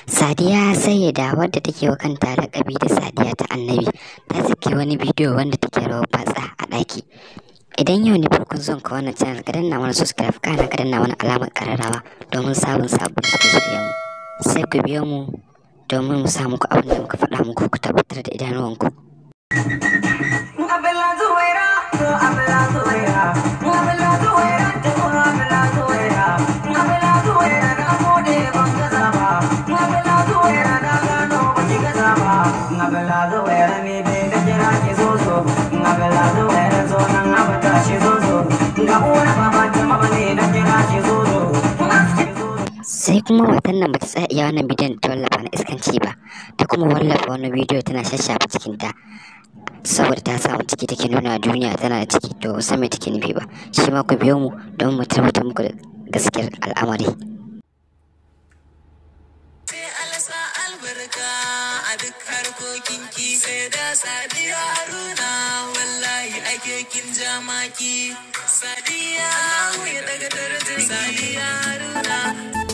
Sadiya Sayyida, wadda take wa kanta laƙabi da Sadiya ta Annabi, ta saki wani bidiyo wanda take rawar batsa a ɗaki. Idan yau ne farkon zuwan ka wannan channel, ka danna mana subscribe, kana ka danna mana alamar ƙararrawa domin samun sabbin shirye-shiryen mu. Sai ku biyo mu domin mu sa muku abin da muka faɗa muku, ku tabbatar da idanuwanku. Sai kuma matan nan bata tsaya iya wannan bidiyon ta wallafa na iskanci ba, ta kuma wallafa wani bidiyo tana shashafa cikinta saboda ta samu ciki, take nuna duniya tana da ciki. To, san me take nufi ba. Shi ma ku biyo mu don mu tabbatar muku da gaskiyar al'amari. Sai alasa albarka a duk harkokinki, sai da Sadiya Haruna, wallahi ake kin jamaki. Sadiya, ya daga darajar Sadiya Haruna.